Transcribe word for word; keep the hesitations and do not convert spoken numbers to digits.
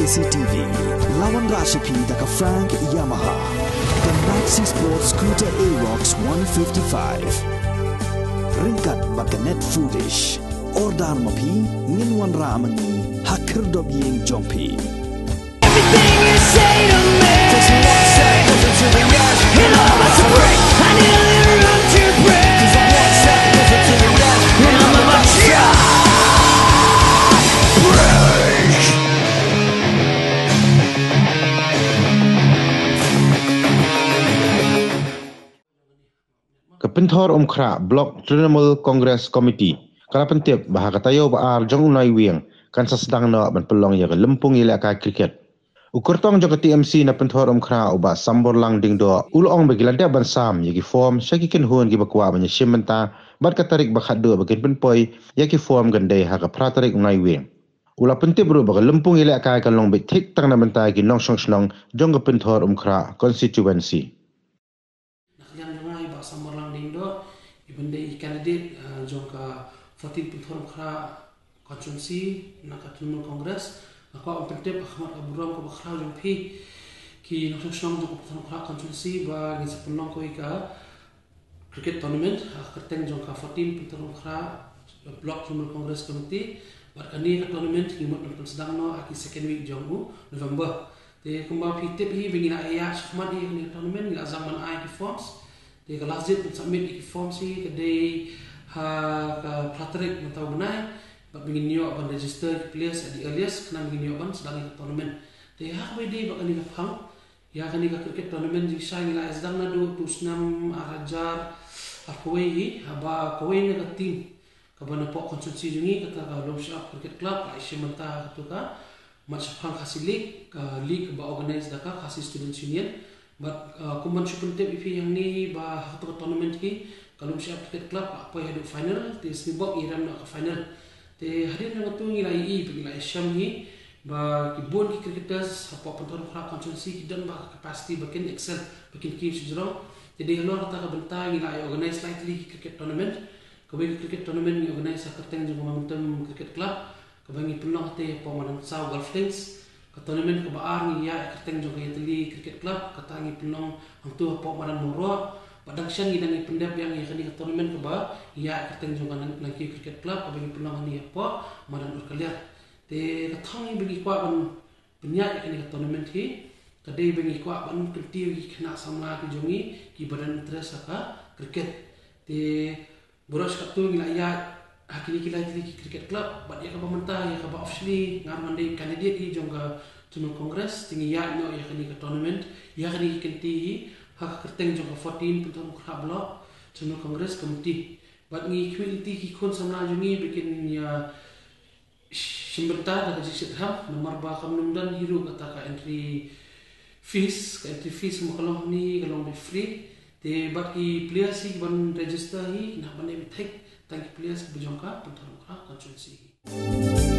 C T V. La wanrah sha phi da ka Frank Yamaha. Ka Maxi Sport Scooter Aerox one fifty-five. Ryngkat bad ka Net Foodish. Order ma phi, ngin wanrah ma ngi ha khyrdop ïing jong phi. Everything you say to me, it all must break. I nearly run to break. And I'm about to break. Ka Pynthorumkhrah Block Trinamool Congress Committee ka la pyntip ba ha ka taïew ba ar jong u Naiwieng kan sa sdang noh ban pynlong ïa ka lympung ïalehkai cricket. U kyrtong jong ka T M C na Pynthorumkhrah, u Bah Samborlang Diengdoh, u la ong ba ki la dep ban sam ïa ki form sha ki kynhun kiba kwah ban ïashim bynta bad ka tarik ba khatduh ba kin pynpoi ïa ki form kan dei ha ka phra tarik u Naiwieng. U la pyntip ruh ba ka lympung ïalehkai kan long beit thik tang na bynta ki nongshong shnong jong ka Pynthorumkhrah constituency. Na ka liang jong nga, i Bah Samborlang Diengdoh, i ban dei i candidate, ah, jong ka fourteen Pynthorumkhrah constituency na ka Trinamool Congress. Nga kwah ban pyntip ha khmat ka burom kaba khraw jong phi, ki nongshong shnong jong ka Pynthorumkhrah constituency, ba ngin sa pynlong kawei ka cricket tournament ha ka kyrteng jong ka fourteen Pynthorumkhrah Block Trinamool Congress Committee. Bad kane ka tournament ngi mut ban pynsdang noh ha ki second week jong u November. Te kumba phi tip hi ba ngi la ïa shakhmat ïa kane ka tournament, ngi la sdang ban ai ki forms. Te ka last date ban submit ïa ki forms hi ka dei ha ka phra tarik mynta u bnai. Bad ba ngin ïoh ban register ki players at the earliest khnang ba ngin ïoh ban sdang ïa ka tournament. Te ha kaba ïadei bad kane ka phang, ïa kane ka cricket tournament, jingshisha ngi la ïa sdang naduh u snem ar hajar arphew wei hi, haba kawei na ka team kaba na poh constituency jong ngi, kata ka Lumshyiap Cricket Club, ka la ïashim bynta ha katu ka mat shaphang Khasi League, ka league ba organize da ka Khasi Students Union. Bad, uh, kum ban shu pyntip ïa phi hangne ba ha katu ka tournament hi, ka Lumshyiap Cricket Club ka la poi haduh final, te sngi bok ngi rem noh ka final. Te hadien jong katu ngi la ïohi bad ngi la ïashem hi ba ki bun ki cricketers hapoh Pynthorumkhrah constituency ki don bha ka capacity ba kin excel, ba kin kiew shajrong. Te dei halor kata ka bynta ngi la ïa organize lai tylli ki cricket tournament. Kawei ka cricket tournament ngi organize ha kyrteng jong ka Momentum Cricket Club, kaba ngi pynlong hangtei hapoh madan Saw Golf Links. Ka tournament kaba ar ngi ïa ha kyrteng jong ka Ïatylli Cricket Club, kata ngi pynlong hangtu hapoh madan Mawroh. Bad dang shen ngi dang ïa pyndep biang ïa kane ka tournament kaba ngi ïa ha kyrteng jong ka Nang-, Nangkiew Cricket Club, kaba ngi pynlong hangne hapoh madan Urkaliar. Te ka thong hi ba ngi kwah ban pynïaid ïa kane ka tournament hi ka dei ba ngi kwah ban kyntiew ïa ki khynnah samla ki jong ngi kiba don interest ha ka cricket. Te baroh shi katto ngi la ïaid ha kine ki lai tylli ki cricket club, bad ïa kaba mynta, ïa kaba officially nga ruh ngan dei candidate hi jong ka Trinamool Congress, te ngi ïaid noh ïa kane ka tournament, ïa kane ka kynti hi ha ka kyrteng jong ka fourteen Pynthorumkhrah Block Trinamool Congress Committee. Bad ngi khmih lynti ki khun samla jong ngi ba kin ïa shim bynta da ka jingshitrhem, namar ba kam nym don hi ruh kata ka entry fees, ka entry fees ma ka long hangne ka long beit free. Te bad ki players hi kiban register hi ki hap ban dei beit thik tang ki players kiba jong ka Pynthorumkhrah constituency hi.